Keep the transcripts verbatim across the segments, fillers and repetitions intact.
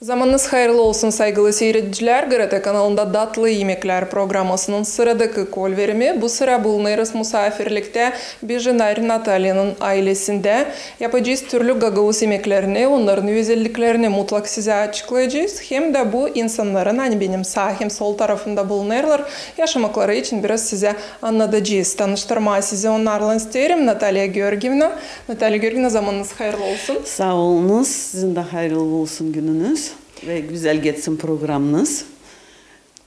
Zamanınız hayırlı olsun, saygılı siiredicilär. GRT kanalında Datlı imeklär programmasının sıradakı kolverimi bu sıra bulunêrız musaafirliktä Bejinari Natalyanın aylesindä. Yapacez türlü gagauz imeklerini, onnarın özelliklerini mutlak sizä açıklayacez. Hem dä bu insannarın, ani benim saa hem sol tarafımda bulunêrlar, yaşamakları için biraz sizä annadacez. Tanıştırmaa sizi onnarlan isteerim, Natalya Georgievna. Natalya Georgievna, zamanınız hayırlı olsun. Saa olunuz, sizin dä hayırlı olsun gününüz ve gözäl geçsin programınız.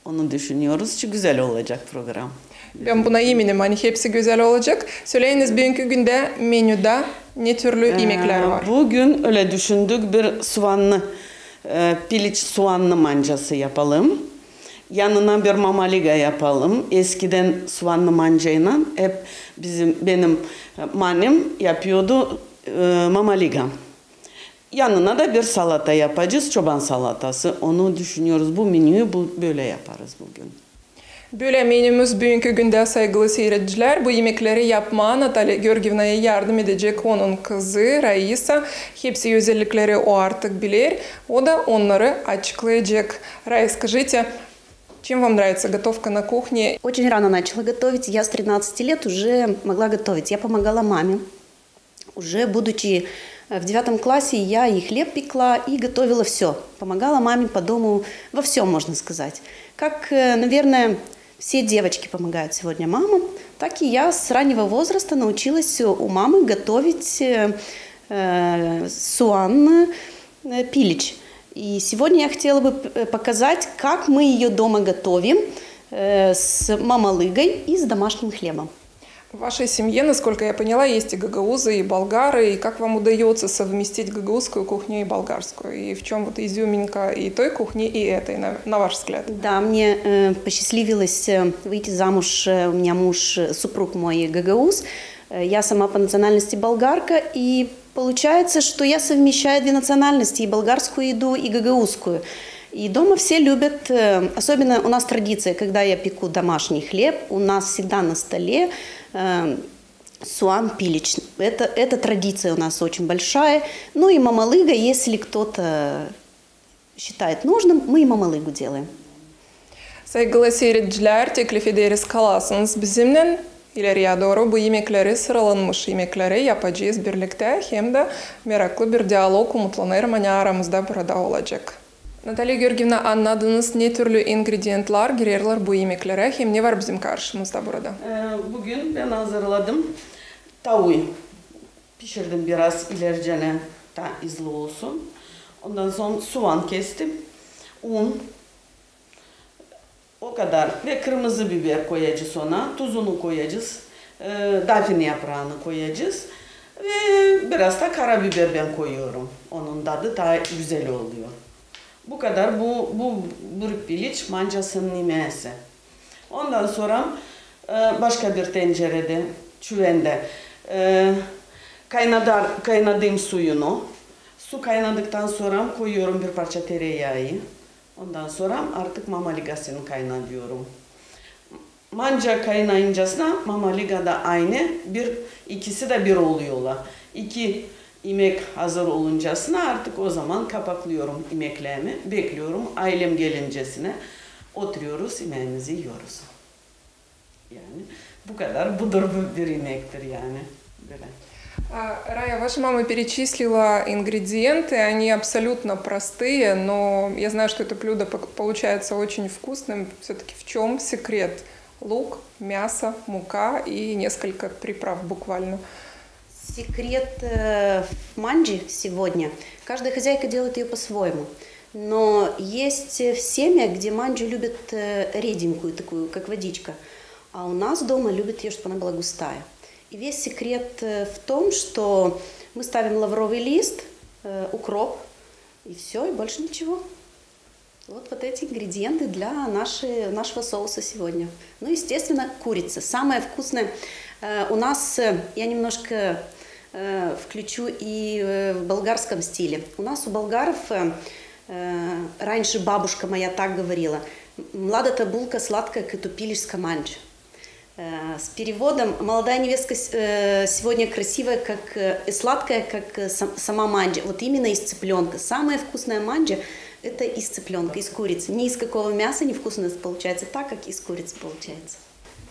Onu düşünüyoruz ki, gözäl olacek program. Bän buna eminim, ani hepsi gözäl olacek. Söleyiniz, büünkü gündä menüdä ne türlü imeklär var? Bugün ölä düşündük, bir suannı, e, piliç suannı mancası yapalım. Yanına bir mamaliga yapalım. Eskiden suannı mancaynan hep bizim, benim, e, manim yapıyordu, e, mamaliga. Yanına da bir salata yapacez, çoban salatası. Onu düşünüyoruz, bu menüyü bu, bölä yaparız bugün. Bölä menümüz büünkü gündä, saygılı siiredicilär. Bu imekleri yapmaa Natalya Georgievnaya yardım edecek onun kızı Raisa. Hepsi özellikleri o artık biler. O da onnarı açıklayacek. Рая, скажите, чем вам нравится готовка на кухне? Очень рано начала готовить. Я с тринадцати лет уже могла готовить. Я помогала маме. Уже будучи, э, в девятом классе, я и хлеб пекла, и готовила всё. Помогала маме по дому во всём, можно сказать. Как, э, наверное, все девочки помогают сегодня мамам, так и я с раннего возраста научилась у мамы готовить, э, э, суан, э, пилич. И сегодня я хотела бы п-, э, показать, как мы её дома готовим, э, с мамалыгой и с домашним хлебом. В вашей семье, насколько я поняла, есть и гагаузы, и болгары. И как вам удаётся совместить гагаузскую кухню и болгарскую? И в чём вот изюминка и той кухни, и этой, на, на ваш взгляд? Да, мне, э, посчастливилось, э, выйти замуж. Э, у меня муж, э, супруг мой гагауз. Э, я сама по национальности болгарка, и получается, что я совмещаю две национальности, и болгарскую еду, и гагаузскую. И дома все любят, э, особенно у нас традиция, когда я пеку домашний хлеб, у нас всегда на столе, э, суан пилич. Это, это традиция у нас очень большая. Ну и мамалыга, если кто-то считает нужным, мы и мамалыгу делаем. Saygılı siiredicilär, teklif ederiz, kalasınız bizimnän. İleriya dooru bu imekleri, sıralanmış imekleri yapacez birliktä, hem dä meraklı bir dialog, umutlanêrım, ani aramızda burada olacek. Natalya Georgievna, annadınız, ne türlü ingredientlär girerlär bu imeklerä, hem ne var bizim karşımızda burada? Ee, bugün bän hazırladım tavuyu. Pişirdim biraz ilericänä, taa izli olsun. Ondan sora suan kestim, un, o kadar. Ve kırmızı biber koyacez ona, tuzunu koyacez, e, dafine yapraanı koyacez. Ve biraz da karabiber bän koyuyorum. Onun dadı taa gözäl oluyor. Bu kadar, bu, bu bir piliç mancasının imeesi. Ondan sora, e, başka bir tenceredä, çüvendä, e, kaynadar, kaynadım suyunu. Su kaynadıktan sora koyuyorum bir parça tereyaağı. Ondan sora artık mamaligasını kaynadıyorum. Manca kaynayıncasına mamaliga da aynı, bir, ikisi dä bir oluyorlar. İki imek hazır oluncasına artık o zaman kapaklıyorum imeklerimi, bekliyorum aylem gelincesine, oturuyoruz, imeemizi yiyoruz. Yani bu kadar, budur bu bir imektir yani. Bölä. А, Рая, ваша мама перечислила ингредиенты, они абсолютно простые, но я знаю, что это блюдо пок-, получается очень вкусным. Всё-таки в чём секрет? Лук, мясо, мука и несколько приправ буквально. Секрет, э, в манджи сегодня. Каждая хозяйка делает её по-своему. Но есть, э, в семьях, где манджу любят, э, реденькую такую, как водичка. А у нас дома любят её, чтобы она была густая. И весь секрет, э, в том, что мы ставим лавровый лист, э, укроп, и всё, и больше ничего. Вот, вот эти ингредиенты для нашей, нашего соуса сегодня. Ну, естественно, курица. Самое вкусное, э, у нас, э, я немножко, э, включу и, э, в болгарском стиле. У нас у болгаров, э, э, раньше бабушка моя так говорила: «Младата булка сладка кото пилишска манджа». Э, с переводом: «Молодая невестка с-, э, сегодня красивая, как, э, и сладкая, как, э, сам-, сама манджа». Вот именно из цыплёнка. Самая вкусная манджа, Это из цыпленка, из курицы. Ни из какого мяса невкусно получается так, как из курицы получается.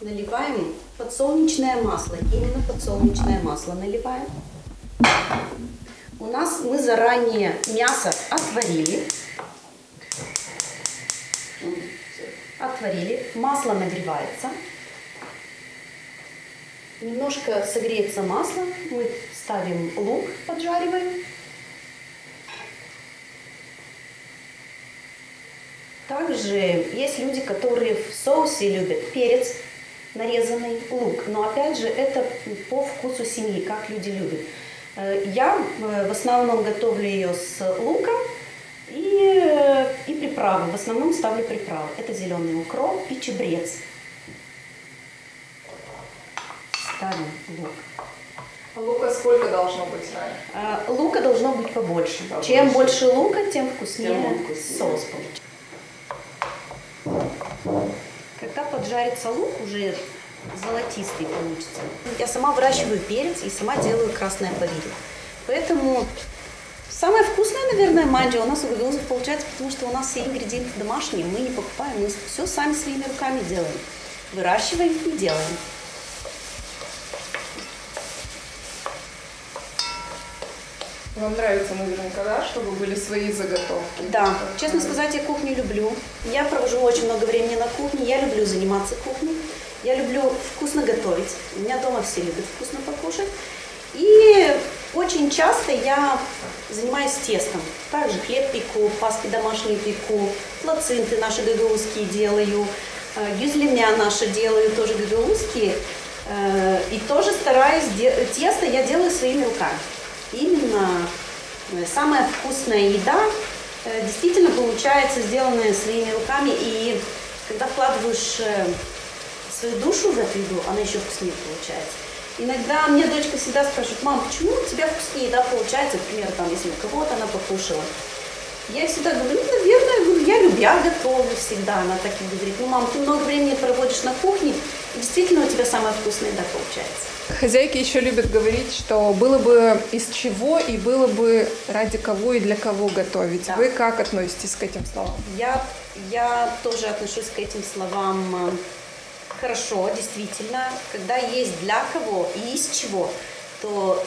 Наливаем подсолнечное масло. Именно подсолнечное масло наливаем. У нас мы заранее мясо отварили. Отварили. Масло нагревается. Немножко согреется масло. Мы ставим лук, поджариваем. Также есть люди, которые в соусе любят перец, нарезанный лук. Но опять же, это по вкусу семьи, как люди любят. Э, Я э, в основном готовлю ее с луком и, э, и приправы. В основном ставлю приправы. Это зеленый укроп и чабрец. Ставим лук. А лука сколько должно быть, Раня? А, Лука должно быть побольше. Побольше. Чем больше лука, тем вкуснее Тем он вкуснее. Соус получится. Когда поджарится лук, уже золотистый получится. Я сама выращиваю перец и сама делаю красное повидло. Поэтому самое вкусное, наверное, манджа у нас у гагаузов получается, потому что у нас все ингредиенты домашние, мы не покупаем, мы все сами своими руками делаем. Выращиваем и делаем. Вам нравится наверняка, да, чтобы были свои заготовки? Да, честно сказать, я кухню люблю. Я провожу очень много времени на кухне, я люблю заниматься кухней. Я люблю вкусно готовить. У меня дома все любят вкусно покушать. И очень часто я занимаюсь тестом. Также хлеб пеку, паски домашние пеку, плаценты наши гагаузские делаю, э, гюзлемя наши делаю, тоже гагаузские. Э, И тоже стараюсь, де- тесто я делаю своими руками. Именно э, самая вкусная еда э, действительно получается сделанная своими руками. И когда вкладываешь э, свою душу в эту еду, она еще вкуснее получается. Иногда мне дочка всегда спрашивает: «Мам, почему у тебя вкуснее еда получается?» Например, там, если у кого-то она покушала. Я всегда говорю: «Ну, наверное, говорю, я любя готовлю всегда». Она так и говорит: «Ну, мам, ты много времени проводишь на кухне, и действительно у тебя самая вкусная еда получается». Хозяйки еще любят говорить, что было бы из чего и было бы ради кого и для кого готовить. Да. Вы как относитесь к этим словам? Я, я тоже отношусь к этим словам э, хорошо, действительно. Когда есть для кого и из чего, то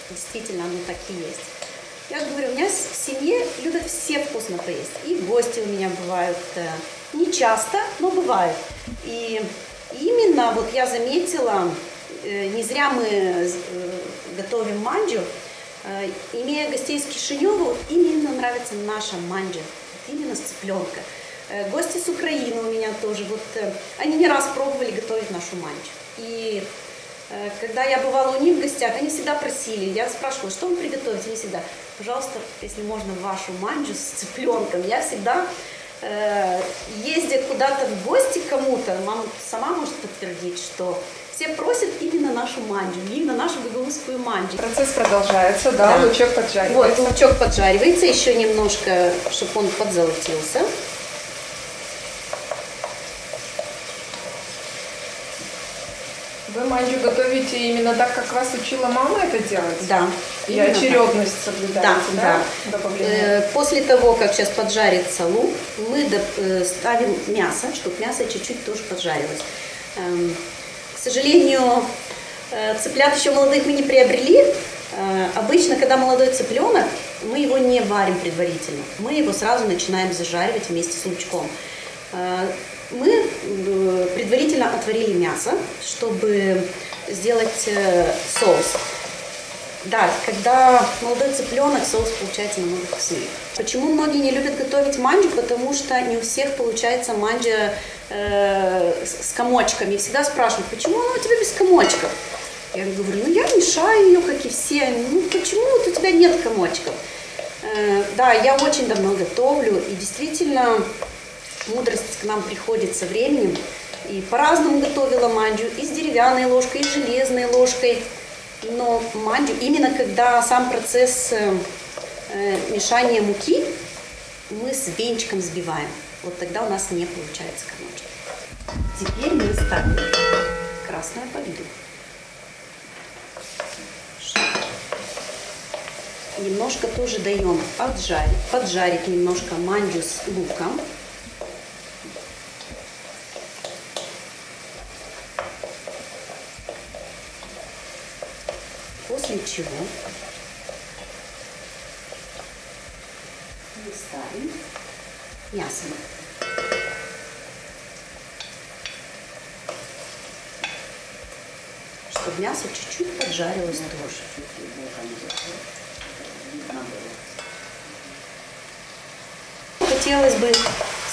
действительно оно так и есть. Я же говорю, у меня с- в семье любят все вкусно поесть. И гости у меня бывают э, не часто, но бывают. И именно вот я заметила, э, не зря мы э, готовим манджу, э, имея гостей из Кишинёва, им именно нравится наша манджа, вот именно с цыпленка. Э, Гости с Украины у меня тоже, вот э, они не раз пробовали готовить нашу манджу. И э, когда я бывала у них в гостях, они всегда просили, я спрашивала, что вам приготовить, они всегда: «Пожалуйста, если можно, вашу манджу с цыпленком». Я всегда, э, ездя куда-то в гости к кому-то, мама сама может подтвердить, что все просят именно нашу манджу, именно нашу гагаузскую манджу. Процесс продолжается, да, Да. лучок Вот, поджаривается. Лучок поджаривается, еще немножко, чтобы он подзолотился. Вы манджу готовите именно так, как вас учила мама это делать? Да. И именно так. Очередность соблюдаете, Да, да? Да. Добавление. Э, После того, как сейчас поджарится лук, мы доп- э, ставим мясо, чтобы мясо чуть-чуть тоже поджарилось. Эм, К сожалению, э, цыплят еще молодых мы не приобрели. Э, Обычно, когда молодой цыпленок, мы его не варим предварительно. Мы его сразу начинаем зажаривать вместе с лучком. Э, Мы э, предварительно отварили мясо, чтобы сделать э, соус. Да, когда молодой цыпленок, соус получается намного вкуснее. Почему многие не любят готовить манджу? Потому что не у всех получается манджа э, с с комочками. И всегда спрашивают: «Почему она у тебя без комочков?» Я говорю: «Ну, я мешаю ее, как и все. Ну, почему вот у тебя нет комочков?» Э, Да, я очень давно готовлю, и действительно мудрость к нам приходит со временем. И по-разному готовила манджу, и с деревянной ложкой, и с железной ложкой. Но манджу, именно когда сам процесс э, э, мешания муки, мы с венчиком сбиваем. Вот тогда у нас не получается комочек. Теперь мы ставим красное повидло. Немножко тоже даём отжарить, поджарить немножко манджу с луком. После чего мы ставим мясо. Чтобы мясо чуть-чуть поджарилось тоже. Хотелось бы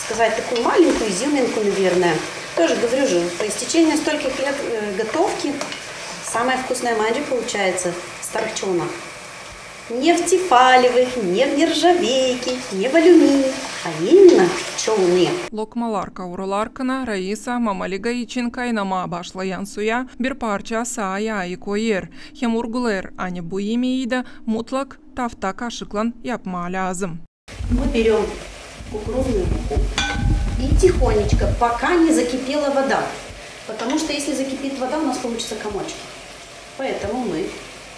сказать такую маленькую изюминку, наверное. Тоже говорю же, по истечению стольких лет э, готовки самая вкусная манджа получается с тархчоуна. Не в тефалевых, не в нержавейке, не в алюминии, а именно в чоуне. Lokmalar kaurulêrkana Raisa Mama Liga için kaynamaa başlayan suya bir parça saa yaaı koyêr. Hem urgulêêr, ani bu imeyi dä mutlak tafta kaşıklan yapmaa lääzım. Мы берём кукурузную муку и тихонечко, пока не закипела вода. Потому что если закипит вода, у нас получатся комочки. Поэтому мы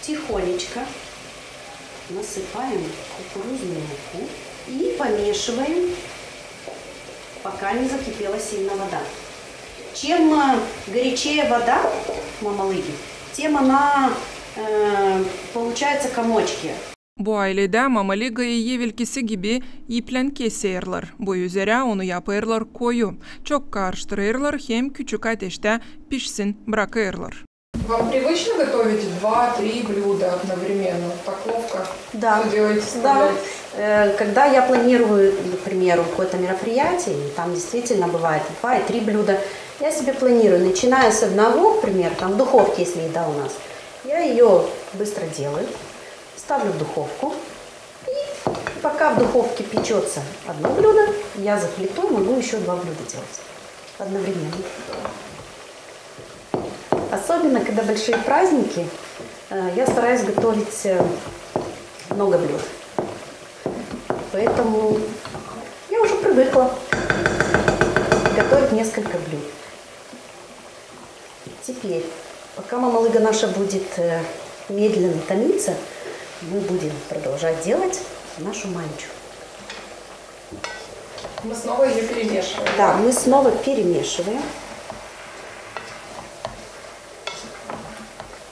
тихонечко насыпаем кукурузную муку и помешиваем, пока не закипела сильно вода. Чем э, горячее вода в мамалыге, тем она э, получается комочки. Bu ayledä Mama Ligayı evelkisi gibi iplän keserlär. Bu üzerä onu yapêrlar koyu. Çok karıştırêrlar hem küçük ateştä pişsin brakêrlar. Вам привычно готовить два-три блюда одновременно? Так ловко. Да. Всё делаете, да. Справляетесь. Э, Когда я планирую, например, какое-то мероприятие, и там действительно бывает два и три блюда, я себе планирую, начиная с одного, к примеру, там в духовке, если еда у нас, я ее быстро делаю, ставлю в духовку, и пока в духовке печется одно блюдо, я за плитой могу еще два блюда делать одновременно. Особенно, когда большие праздники, э, я стараюсь готовить э, много блюд. Поэтому я уже привыкла готовить несколько блюд. Теперь, пока мамалыга наша будет э, медленно томиться, мы будем продолжать делать нашу манджу. Мы снова её перемешиваем. Да, мы снова перемешиваем.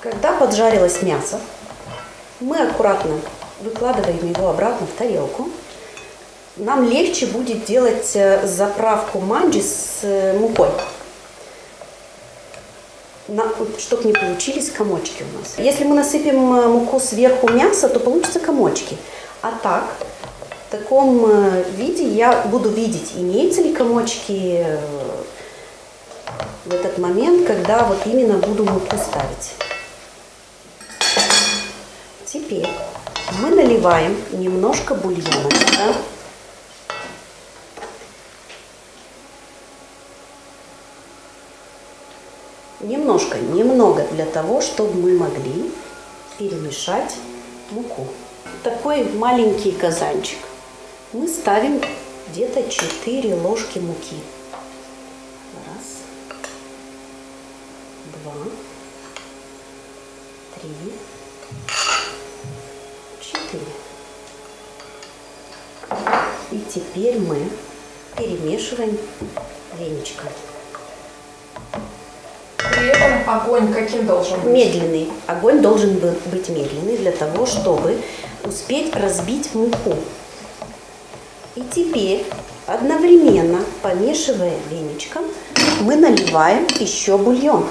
Когда поджарилось мясо, мы аккуратно выкладываем его обратно в тарелку. Нам легче будет делать э, заправку манджи с э, мукой, чтобы не получились комочки у нас. Если мы насыпем э, муку сверху мяса, то получатся комочки. А так, в таком э, виде я буду видеть, имеются ли комочки э, в этот момент, когда вот именно буду муку ставить. Теперь мы наливаем немножко бульона сюда. Немножко, немного для того, чтобы мы могли перемешать муку. Такой маленький казанчик. Мы ставим где-то четыре ложки муки. Раз, два, три, четыре. И теперь мы перемешиваем веничком. При этом огонь каким должен быть? Медленный. Огонь должен бы- быть медленный для того, чтобы успеть разбить муку. И теперь, одновременно помешивая веничком, мы наливаем ещё бульон.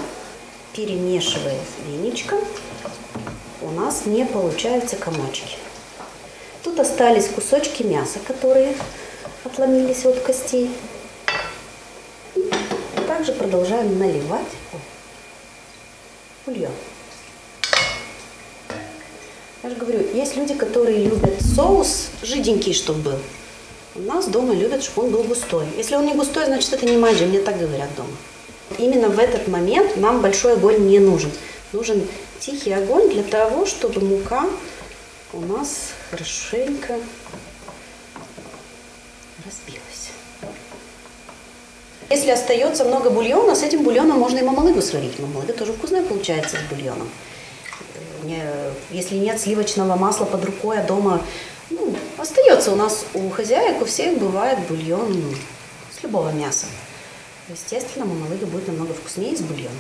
Перемешивая веничком, у нас не получаются комочки. Тут остались кусочки мяса, которые отломились от костей. И также продолжаем наливать бульон. Я же говорю, есть люди, которые любят соус жиденький, чтобы был. У нас дома любят, чтобы он был густой. Если он не густой, значит, это не манджи, мне так говорят дома. Именно в этот момент нам большой огонь не нужен. Нужен тихий огонь для того, чтобы мука у нас хорошенько разбилась. Если остаётся много бульона, с этим бульоном можно и мамалыгу сварить. Мамалыга тоже вкусная получается с бульоном. Э, Если нет сливочного масла под рукой, а дома, ну, остается у нас, у хозяек, у всех бывает бульон с любого мяса. Естественно, мамалыга будет намного вкуснее с бульоном.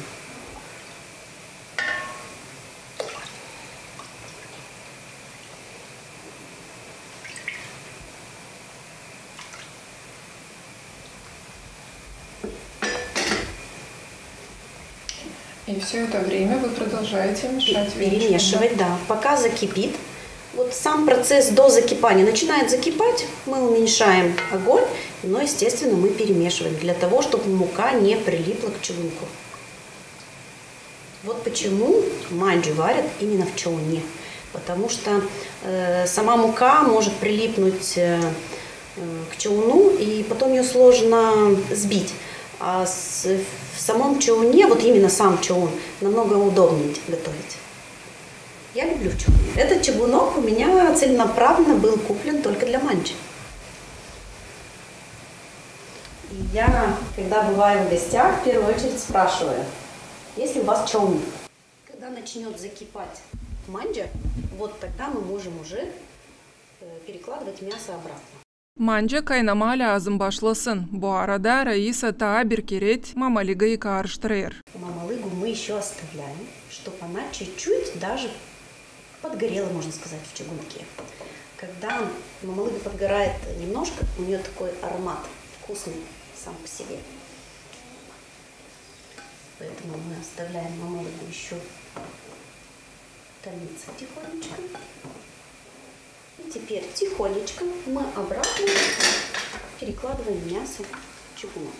И всё это время вы продолжаете мешать венчиком, да? Перемешивать, да, пока закипит. Вот сам процесс до закипания начинает закипать, мы уменьшаем огонь, но, естественно, мы перемешиваем для того, чтобы мука не прилипла к чугунку. Вот почему манджу варят именно в чоуне. Потому что э, сама мука может прилипнуть э, э, к чоуну, и потом её сложно сбить. А с- в самом чоуне, вот именно сам чоун, намного удобнее готовить. Я люблю чоуны. Этот чугунок у меня целенаправленно был куплен только для манджи. И я, когда бываю в гостях, в первую очередь спрашиваю, есть ли у вас чоун. Когда начнёт закипать манджа, вот тогда мы можем уже э, перекладывать мясо обратно. Manca kaynama lääzım başlasın. Bu arada Raisa taa bir keret mamalıgı karıştırêr. Мамалыгу мы ещё оставляем, чтобы она чуть-чуть даже подгорела, можно сказать, в чугунке. Когда мамалыга подгорает немножко, у неё такой аромат вкусный сам по себе. Поэтому мы оставляем мамалыгу ещё томиться тихонечко. И теперь тихонечко мы обратно перекладываем мясо в чугунок.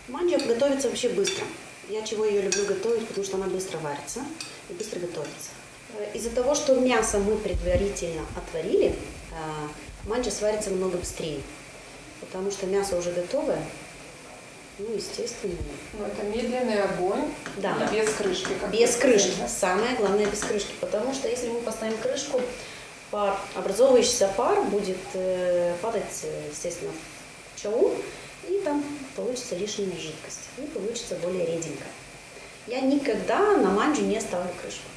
Манджа готовится вообще быстро. Я чего её люблю готовить, потому что она быстро варится и быстро готовится. Э, Из-за того, что мясо мы предварительно отварили, а, манджа сварится намного быстрее, потому что мясо уже готовое, ну, естественно. Но это медленный огонь, да, и без крышки, как без крышки. Самое главное, без крышки, потому что если мы поставим крышку, пар, образовывающийся пар будет э, падать, э, естественно, в чоун, и там получится лишняя жидкость, и получится более реденько. Я никогда на манджу не ставлю крышку.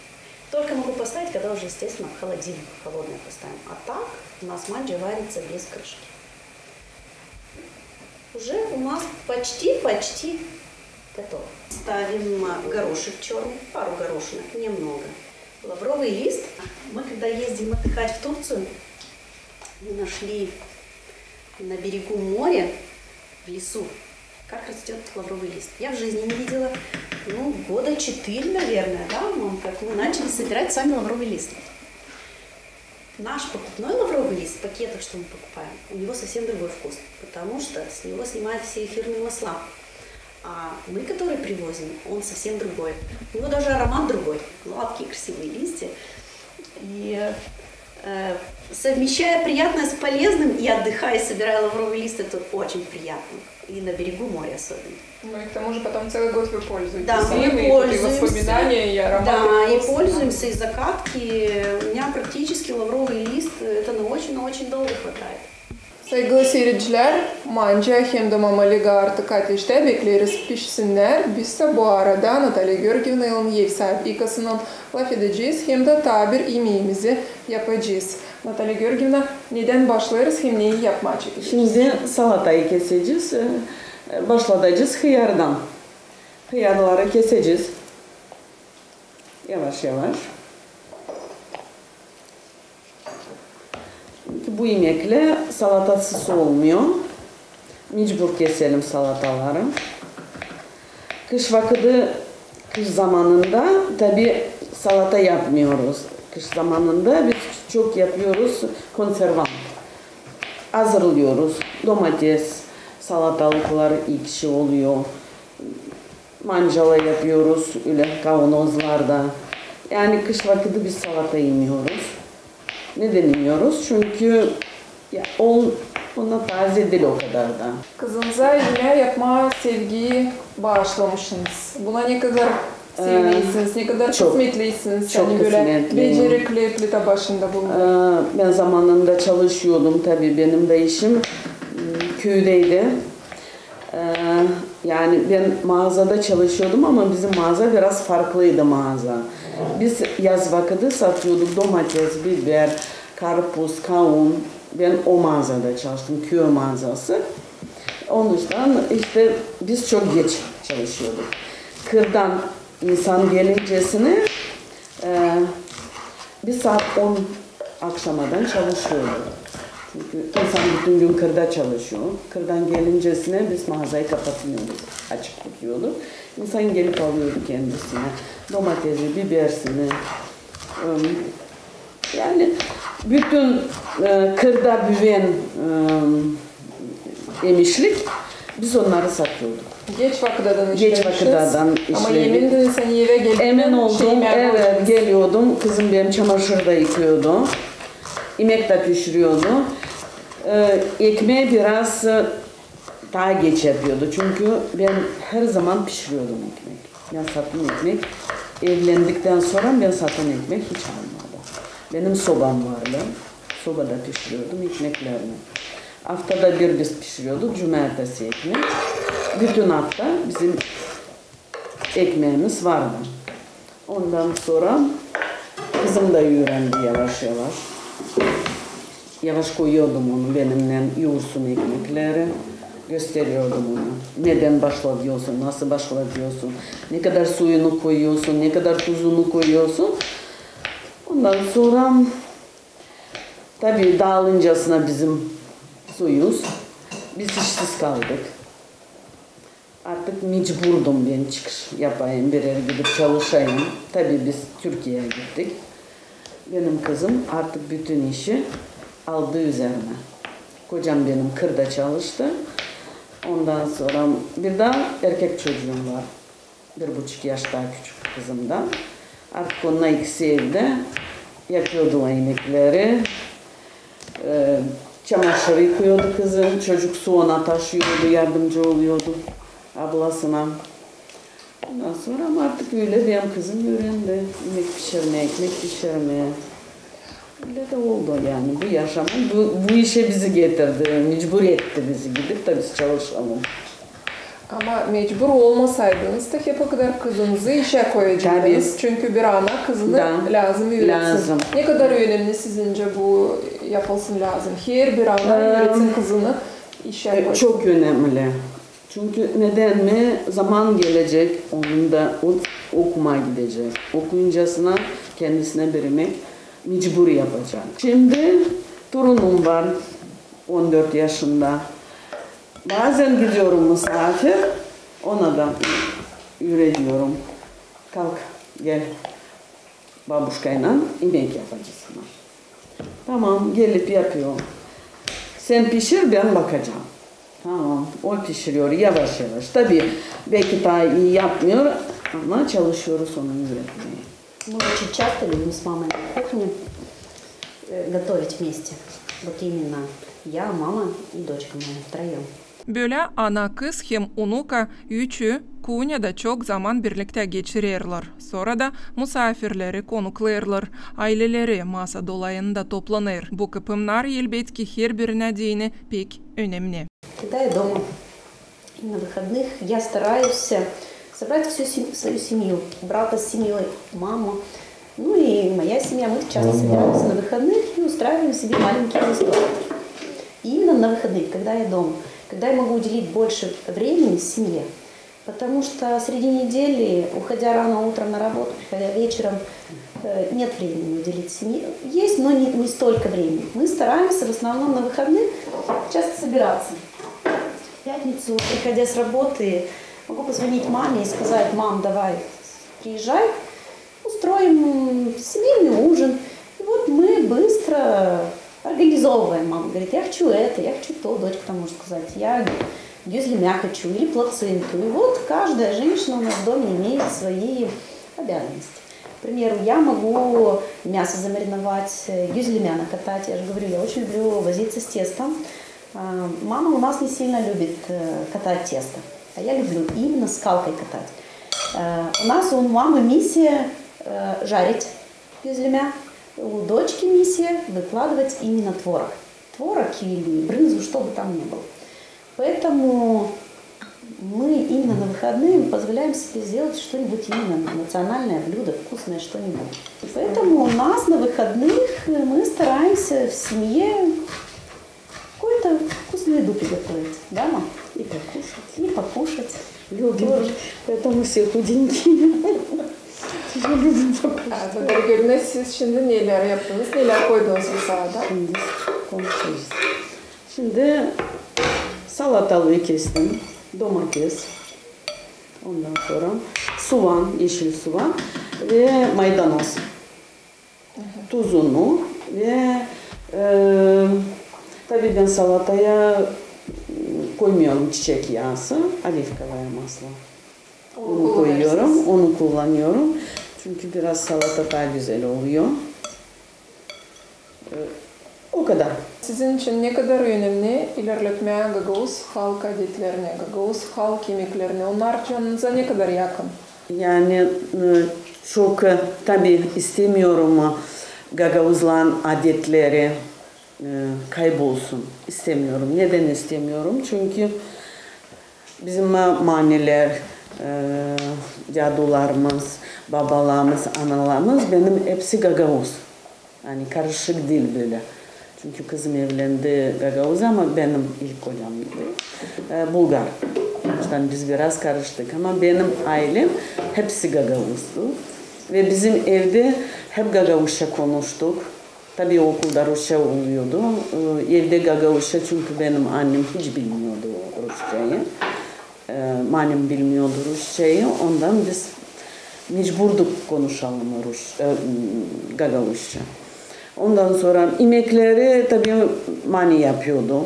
Только могу поставить, когда уже, естественно, в холодильник холодное поставим. А так у нас манджа варится без крышки. Уже у нас почти, почти готово. Ставим горошек чёрный, пару горошинок, немного. Лавровый лист. Мы когда ездим отдыхать в Турцию, мы нашли на берегу моря, в лесу, как растёт лавровый лист. Я в жизни не видела. Ну, года четыре, наверное, да, мам, как мы начали собирать сами лавровый лист. Наш покупной лавровый лист в пакетах, что мы покупаем, у него совсем другой вкус, потому что с него снимают все эфирные масла. А мы, который привозим, он совсем другой. У него даже аромат другой. Гладкие, красивые листья. И э, совмещая приятное с полезным и отдыхая, собирая лавровый лист, это очень приятно. И на берегу моря особенно. Ну и к тому же потом целый год вы пользуетесь. Да, мы пользуемся. И вот эти воспоминания, и ароматы. Да, и пользуемся, и закатки. У меня практически лавровый лист, это на очень, на очень долго хватает. Saygılı siiredicilär, manca hem dä mamalıga artık ateştä, bekleeriz pişsinnär. Biz sä bu arada Natalya Georgievnaylan, ev saabi İKAsınnan, lafedecez hem dä taa bir imeemizi yapacez. Natalya Georgievna, nedän başlêêrız hem neyi yapmaa çekecez? Şindi salatayı kesecez. E, başladacez hıyardan. Hıyarları kesecez. Yavaş-yavaş. Bu imeklä salatasız olmuyor. Mecbur keselim salataları. Kış vakıdı, kış zamanında tabii salata yapmıyoruz. Kış zamanında biz çok yapıyoruz konservan. Hazırlıyoruz. Domates, salatalıklar ekşi oluyor. Mancalar yapıyoruz, öyle kavanozlarda. Yani kış vakıdı biz salata yemiyoruz. Neden yemiyoruz? Çünkü ya, on, ona taze değil o kadar da. Kızınıza imää yapmaa sevgiyi baaşlamışsınız. Buna ne kadar sevineysiniz, ne kadar kısmetliysiniz, çok yani böyle kısmetliyim. Becerikli plita başında bulunmak. Ee, ben zamanında çalışıyordum, tabii benim de işim m, köydeydi. Ee, Yani bän maazada çalışıyordum, ama bizim maaza biraz farklıydı maaza. Biz yaz vakıdı satıyorduk domates, biber, karpuz, kaun. Bän o maazada çalıştım, köy maazası. Onuştan işte biz çok geç çalışıyorduk. Kırdan insan gelincesine, e, biz saat on akşamadan çalışıyorduk. Çünkü insan bütün gün kırda çalışıyor. Kırdan gelincesine biz maazayı kapatmıyorduk, açık tutuyorduk. İnsan gelip alıyordu kendisine domatesi, bibersini, em, yani bütün, e, kırda büüyen, e, emişlik, biz onnarı satıyorduk. Geç vakıdadan işlemişsiniz. Geç vakıdadan işledik. Ama emin de sen evä geldin. Emin oldum, evet, geliyordum. Kızım benim çamaşır da yıkıyordu. İmek da pişiriyordu. E, ekmeyi biraz, e, taa geç yapıyordu. Çünkü bän her zaman pişiriyordum ekmek. Bän satın ekmek, evlendiktän sora bän satın ekmek hiç almadım. Benim sobam vardı. Sobada pişiriyordum ekmeklerini. Aftada bir biz pişiriyorduk, cumartesi ekmek. Bütün afta bizim ekmeemiz vardı. Ondan sora kızım da üürendi yavaş-yavaş. Yavaş koyuyordum onu benimnän yuursun ekmekleri. Gösteriyordum ona, nedän başlatıyorsun, nasıl başlatıyorsun, ne kadar suyunu koyuyorsun, ne kadar tuzunu koyuyorsun. Ondan sora, tabii, daalıncasına bizim soyuz, biz işsiz kaldık. Artık mecburdum bän çıkış yapayım, bir erä gidip çalışayım. Tabii biz Türkiyeyä gittik. Benim kızım artık bütün işi aldı üzerinä. Kocam benim kırda çalıştı. Ondan sora bir dä erkek çocuum var. Bir buçuk yaş taa küçük kızımdan. Artık onnar ikisi evdä yapıyordu o emekleri. E, çamaşır yıkıyordu kızım, çocuk su ona taşıyordu, yardımcı oluyordu ablasına. Ondan sora ama artık ölä benim kızım üürendi emek pişirmää, ekmek pişirmää. Ölä dä oldu yani bu yaşam. Bu, bu işä bizi getirdi, mecbur etti bizi gidip dä biz çalışalım. Ama mecbur olmasaydınız da hep o kadar kızınızı işä koyacaktınız. Tabii. Çünkü bir ana kızını lääzım üüretsin. Lääzım. Ne kadar önemni sizincä bu yapılsın lääzım? Herbir ana üüretsin kızını işä koysun. Çok önemli. Çünkü nedän mi? Zaman gelecek, onun da o okumaa gidecek. Okuyuncasına kendisinä bir emek mecbur yapacak. Şindi torunum var, on dört yaşında. Bazen gidiyorum musafir, ona da üürediyorum. Kalk, gel, babuşkaylan emek yapacez sana. Tamam, gelip yapıyor. Sen pişir, bän bakacam. Tamam, o pişiriyor yavaş-yavaş. Tabii, belki taa ii yapmıyor, ama çalışıyoruz onu üüretmää. Мы очень часто любим с мамой на кухне, э, готовить вместе. Вот именно я, мама и дочка моя втроём. Bölä ana-kız hem unuka, üçü kuunyada çok zaman birliktä geçirerlär. Sora da musaafirleri konuklêêrlar. Aileleri masa dolayında toplanêr. Bu kıpımnar, elbetki, herbirinä deyni pek önemni. Когда я дома, и на выходных я стараюсь собрать всю сем-, свою семью, брата с семьёй, маму. Ну и моя семья, мы часто собираемся на выходных и устраиваем себе маленькие раздоры. И именно на выходных, когда я дома, когда я могу уделить больше времени семье. Потому что среди недели, уходя рано утром на работу, приходя вечером, э, нет времени уделить семье. Есть, но не, не столько времени. Мы стараемся в основном на выходных часто собираться. В пятницу, приходя с работы, могу позвонить маме и сказать: «Мам, давай, приезжай, устроим семейный ужин». И вот мы быстро организовываем. Мама говорит: «Я хочу это, я хочу то». Дочка там может сказать: «Я гюзлемя хочу или плаценту». И вот каждая женщина у нас в доме имеет свои обязанности. К примеру, я могу мясо замариновать, э, гюзлемя накатать. Я же говорю, я очень люблю возиться с тестом. А, мама у нас не сильно любит, э, катать тесто, а я люблю именно скалкой катать. Э, у нас у мамы миссия, э, жарить гюзлемя, у дочки миссия выкладывать именно творог. Творог или брынзу, что бы там ни было. Поэтому Мы именно на выходные мы позволяем себе сделать что-нибудь именно национальное блюдо, вкусное что-нибудь. Поэтому у нас на выходных мы стараемся в семье какую-то вкусную еду приготовить. Да, мам? И покушать. И покушать. Любим. Тоже. Поэтому все худенькие. Любим покушать. А, Dadargöl, siz şindi neler yaptınız, neler koydunuz bu salata? Şindi konuşacez. Şindi salatalıı kestim, domates, ondan sora suvan, eşil suvan ve maydanoz. Tuzunu ve, e, tabii bän salataya koymuyorum çiçek yaası, olivkovaya maslo. Onu koyuyorum, onu kullanıyorum. Çünkü biraz salata taa gözäl oluyor. E, o kadar. Sizin için ne kadar önemli ilerletmää gagauz halk adetlerini, gagauz halk imeklerini? Onnar canınıza ne kadar yakın? Yani, e, çok, e, tabii istemiyorum, e, gagauzların adetleri, e, kaybolsun. İstemiyorum. Neden istemiyorum? Çünkü bizim, e, manilär, e, dadularımız, babalarımız, analarımız benim hepsi gagauz. Yani karışık diil bölä. Çünkü kızım evlendi gagauza, ama benim ilk kocam, e, bulgar. O yüzden biz biraz karıştık. Ama benim aylem hepsi gagauzdu. Ve bizim evdä hep gagauzça konuştuk. Tabii okulda rusça oluyordu. E, evdä gagauzça, çünkü benim annem hiç bilmiyordu rusçayı. E, mannem bilmiyordu rusçayı. Ondan biz mecburduk konuşalım rus-, e, gagauzça. Ondan sora imekleri tabii mani yapıyordu.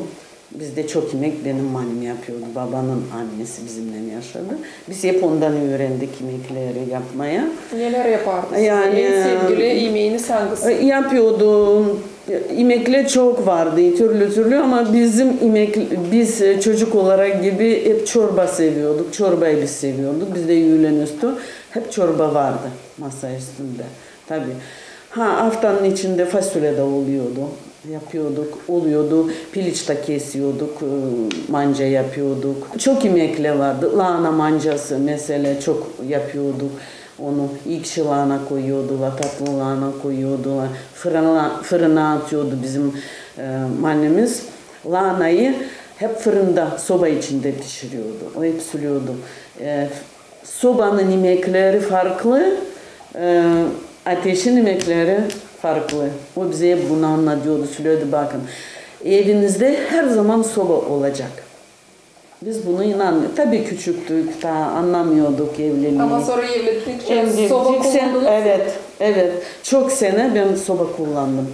Bizdä çok imek benim mannem yapıyordu. Babanın annesi bizimnän yaşadı. Biz hep ondan üürendik imekleri yapmaya. Neler yapardınız? Yani, en sevgili imeeniz angısı? E, yapıyordu. İmeklär çok vardı, türlü-türlü, ama bizim imek-, biz, e, çocuk olarak gibi hep çorba seviyorduk. Çorbayı biz seviyorduk. Bizdä üülen üstü hep çorba vardı masa üstündä. Tabii. Ha, aftanın içindä fasulyä dä oluyordu. Yapıyorduk, oluyordu. Piliç dä kesiyorduk, e, manca yapıyorduk. Çok imeklär vardı. Laana mancası, meselä, çok yapıyorduk. Onu ekşi laana koyuyordular, tatlı laana koyuyordular. Fırına, fırına atıyordu bizim, e, mannemiz. Laanayı hep fırında, soba içindä pişiriyordu. O hep sülüyordu. E, Sobanın imekleri farklı, e, ateşin imekleri farklı. O bizä hep bunu annadıyordu, sölüyordu: bakın, evinizdä her zaman soba olacak. Biz bunu inanmıyorduk. Tabii küçüktük, taa annamıyorduk evliliini. Ama sora evlendikçä soba kullandınız mı? Evet, evet. Çok senä bän soba kullandım.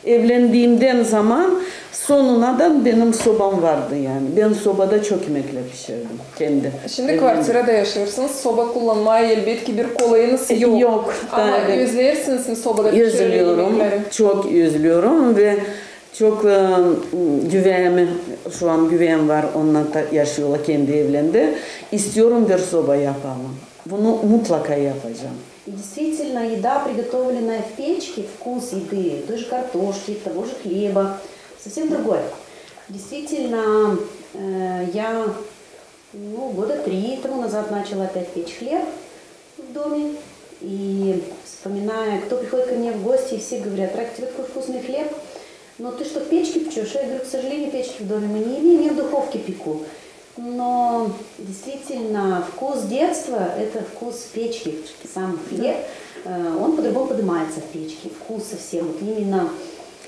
Evlendiimdän zaman sonunadan benim sobam vardı yani. Bän sobada çok imeklär pişirdim kendi evimdä. Şindi kvartirada yaşêêrsınız, soba kullanmaa elbetki bir kolayınız yok. Yok, tabii. Ama özleersiniz mi sobada pişirilen imekleri? Özlüyorum, çok özlüyorum ve çok, e, güveyimi, şu an güveyim var, onnar da yaşêêrlar kendi evlerindä. İstiyorum bir soba yapalım. Bunu mutlaka yapacağım. И действительно, еда, приготовленная в печке, вкус еды, той же картошки, того же хлеба, совсем другой. Действительно, э, я, ну, года три тому назад начала опять печь хлеб в доме. И вспоминая, кто приходит ко мне в гости, и все говорят: «Рак, у тебя такой вкусный хлеб». Но ты что, в печке печёшь? Я говорю: к сожалению, печки в доме мы не имеем, я в духовке пеку. Но действительно, вкус детства — это вкус печки. Сам хлеб, э, он по-другому поднимается в печке. Вкус совсем, вот именно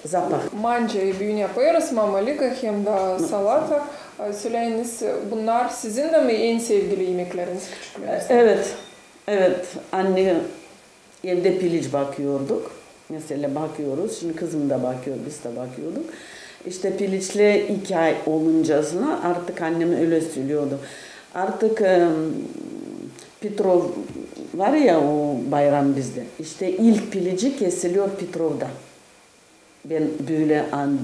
запах. Mancayı büün yapêrız, mamalika hem dä salata. Söläyiniz, bunnar sizin dä mi en sevgili imekleriniz küçüklüünüzdä? Evet, evet. Anne Evdä piliç bakıyorduk. Meselä, bakıyoruz. Şindi kızım da bakıyor, biz dä bakıyorduk. İştä piliçlär iki ay oluncasına artık annem ölä sölüyordu. Artık, em, Petrov var ya, o bayram bizdä. İştä ilk pilici kesiliyor Petrovda. Bän bölä an-,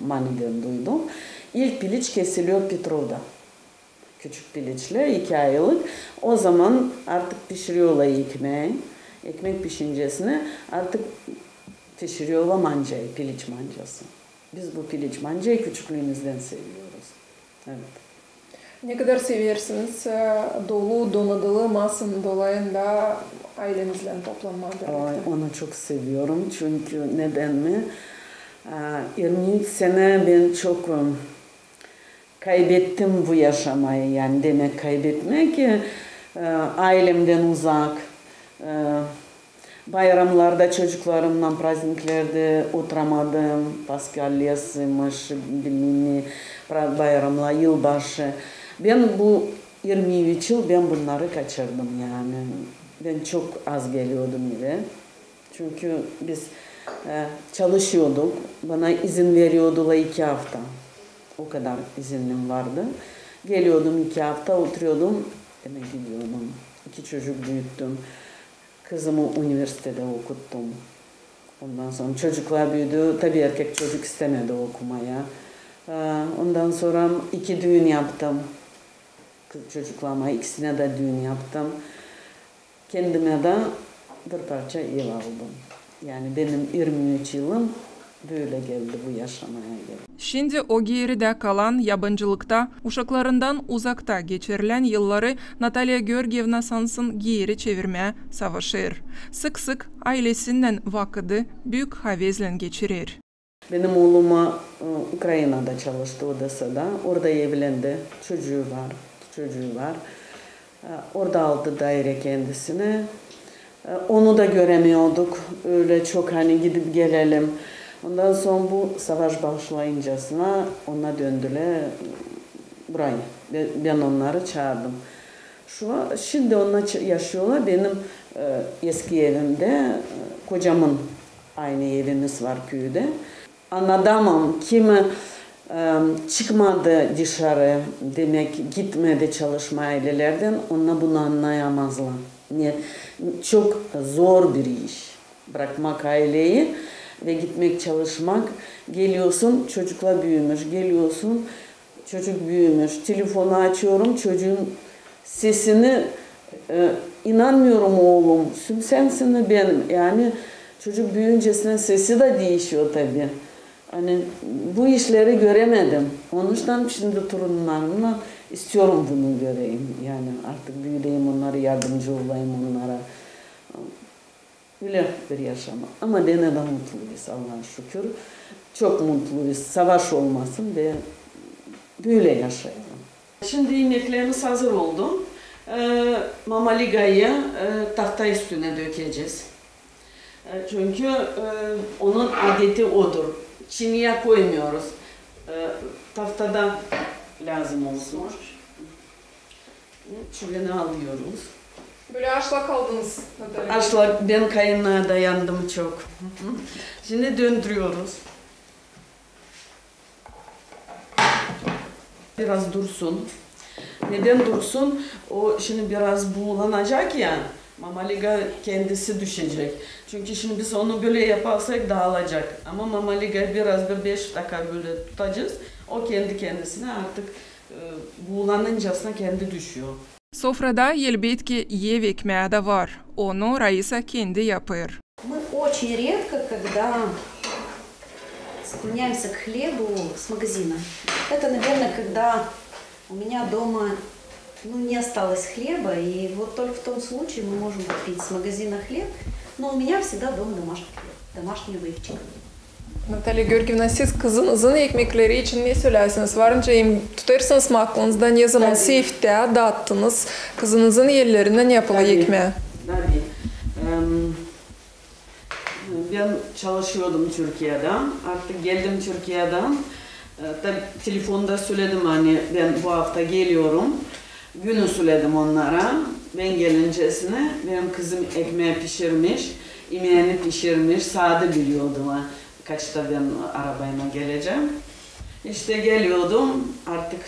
manidän duydum. İlk piliç kesiliyor Petrovda. Küçük piliçlär, iki aylık. O zaman artık pişiriyorlar ekmeği. Ekmek pişincesine artık pişiriyorlar mancayı, piliç mancası. Biz bu piliç mancayı küçüklüğümüzdän seviyoruz. Evet. Ne kadar seversiniz, e, dolu, donadılı masın dolayında ayleniznän toplanmaa birliktä? Ay, onu çok seviyorum. Çünkü neden mi? E, irmi üç senä bän çok, e, kaybettim bu yaşamayı, yani demäk kaybetmäk, e, aylemdän uzak, e, bayramlarda çocuklarımnan prazniklerdä oturamadım, Paskal, Yasıymış, bilmäm ne, pra-, bayramlar, yılbaşı. Bän bu irmi üç yıl bän bunnarı kaçırdım, yani. Bän çok az geliyordum evä. Çünkü biz, e, çalışıyorduk, bana izin veriyordular iki afta. O kadar izinim vardı. Geliyordum iki afta, oturuyordum, evä gidiyordum. İki çocuk büüttüm. Kızımı universitedä okuttum. Ondan sora çocuklar büüdü. Tabii erkek çocuk istämedi okumaya. E, ondan sora iki düün yaptım. Kız çocuklarıma ikisinä dä düün yaptım. Kendimä dä bir parça ev aldım. Yani benim irmi üç yılım bölä geldi, bu yaşamaya geldi. Şindi o geeridä kalan yabancılıkta, uşaklarından uzakta geçirilän yılları Natalya Georgievna sansın geeri çevirmää savaşêr. Sık-sık aylesinnän vakıdı büük havezlän geçirer. Benim oolum, e, Ukrainada çalıştı, Odesada. Orada evlendi. Çocuu var, iki çocuu var. E, orada aldı dairä kendisinä. E, onu da görämiyorduk ölä çok, hani gidip gelelim. Ondan sora bu savaş başlayıncasına ona döndülär burayı. Bä-, bän onnarı çaardım. Şu an, şindi onnar ç-, yaşıyorlar. Benim, e, eski evimdä, e, kocamın aynı evimiz var küüdä. Annadamam, kimi, e, çıkmadı dışarı, demäk, gitmedi çalışmaa aylelerdän, onnar bunu annayamazlar. Ne, çok zor bir iş. Brakmak ayleyi ve gitmäk çalışmak. Geliyorsun, çocuklar büümüş, geliyorsun, çocuk büümüş. Telefonu açıyorum, çocuun sesini, e, inanmıyorum oolum, süm sänsin mi benim? Yani çocuk büüyüncesinä sesi dä diişiyor tabii. Hani bu işleri görämedim. Onuştan şindi torunlarımnan istiyorum bunu göreyim. Yani artık büüdeyim, onnara yardımcı olayım onnara. Ölä bir yaşama. Ama bän dä mutluyuz, Allaha şükür. Çok mutluyuz. Savaş olmasın ve bölä yaşayalım. Şindi imeklerimiz hazır oldu. E, Mama Ligayı, e, tahta üstünä dökecez. E, çünkü, e, onun adeti odur. Çiniya koymuyoruz. E, tahtada lääzım olsun. Çüveni alıyoruz. Bölä aşlak aldınız, Natalya. Aşlak, bän kayınına dayandım çok. Şindi döndürüyoruz. Biraz dursun. Neden dursun? O şindi biraz buulanacak ya, Mama Liga kendisi düşecek. Çünkü şindi biz onu bölä yaparsak daalacak. Ama Mama Ligayı biraz bir beş daka bölä tutacez. O kendi kendisinä artık, e, buulanıncasına kendi düşüyor. Sofrada, elbetki, ev ekmää dä var. Onu Raisa kendi yapêr. Мы очень редко, когда склоняемся к хлебу с магазина. Это, наверное, когда у меня дома, ну, не осталось хлеба, и вот только в том случае мы можем купить с магазина хлеб, но у меня всегда дома домашний хлеб, домашняя выпечка. Natalya Georgievna, siz kızınızın ekmekleri için ne sölärsiniz? Var nicä em tutêrsınız mı aklınızda, ne zaman seftä daattınız kızınızın ellerinnän yapılı ekmää? Tabii. Em, bän çalışıyordum Türkiyedä, artık geldim Türkiyedä. E, tabii telefonda söledim, hani bän bu afta geliyorum. Günü söledim onnara. Bän gelincesinä benim kızım ekmää pişirmiş, imeeni pişirmiş, saati biliyordum, ha, kaçta bän arabaylan gelecäm. İştä geliyordum, artık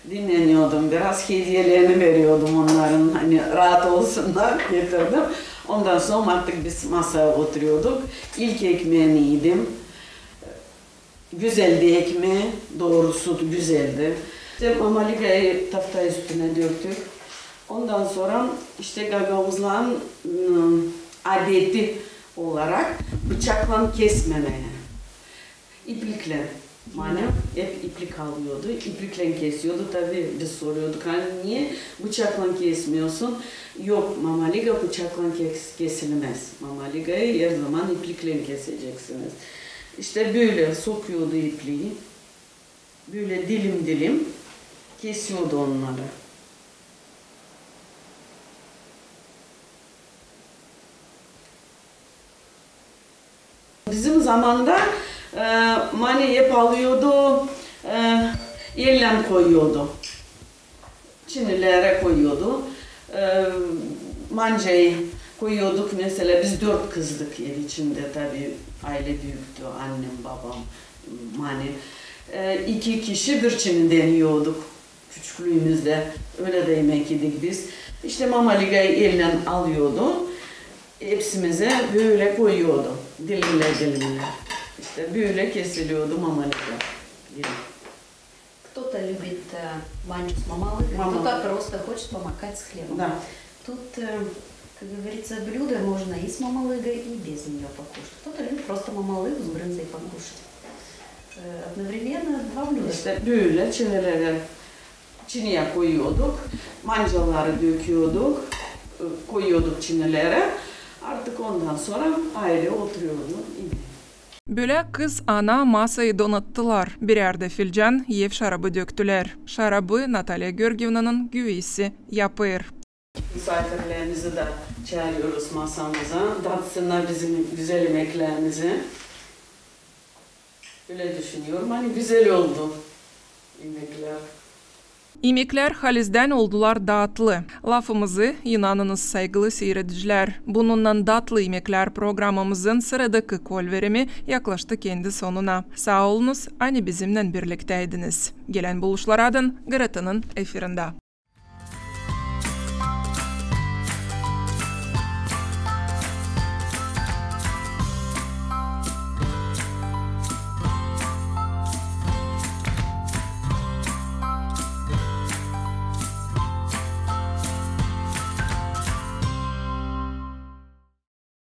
dinneniyordum biraz, hediyelerini veriyordum onnarın, hani raat olsunnar, getirdim. Ondan sora artık biz masaya oturuyorduk. İlk ekmeeni idim. Gözäldi ekmää, doorusu, gözäldi. İştä Mama Ligayı tafta üstünä döktük. Ondan sora iştä gagauzların, ıı, adeti olarak bıçaklan kesmemää. İpliklän. Mani hep iplik alıyordu, ipliklän kesiyordu. Tabii biz soruyorduk, ani niye bıçaklan kesmiyorsun? Yok, Mama Liga bıçaklan kes-, kesilmez. Mama Ligayı her zaman ipliklän keseceksiniz. İşte böyle sokuyordu ipliği, böyle dilim dilim kesiyordu onnarı. Bizim zamanda, e, mani hep alıyordu, e, ellän koyuyordu. Çinilerä koyuyordu. E, mancayı koyuyorduk, mesela biz dört kızdık ev içindä, tabii aylä büüktü, annem, babam, mani. E, iki kişi bir çinidän iyorduk. Küçüklüümüzdä ölä dä imek idik biz. İştä Mama Ligayı ellän alıyordu, hepsimizä bölä koyuyordu, dilimlär-dilimlär. İştä bölä kesiliyordu Mama Liga. Кто-то любит, э, манчу с мамалыгой, кто-то просто хочет помакать с хлебом. Да. Тут, э, как говорится, блюдо можно и с мамалыгой, и без неё покушать. Кто-то любит просто мамалыгу с брынзой покушать. Э, одновременно два блюда. İştä bölä çinilerä, çiniyä koyuyorduk, mancaları döküyorduk, e, koyuyorduk çinilerä. Artık ondan sora aylä oturuyordu imää. Bölä kız, ana masayı donattılar. Birär dä filcan ev şarabı döktülär. Şarabı Natalya Georgievnanın güveysi yapêr. Musaafirlerimizi dä çaarıyoruz masamıza, datsınnar bizim gözäl imeklerimizi. Ölä düşünüyorum, ani gözäl oldu imeklär. İmeklär halizdän oldular datlı. Lafımızı inanınız, saygılı siiredicilär, bununnan datlı imeklär programamızın sıradakı kolverimi yaklaştı kendi sonuna. Saa olunuz, ani bizimnän birliktäydiniz. Gelän buluşlaraadan GRT-nın efirindä.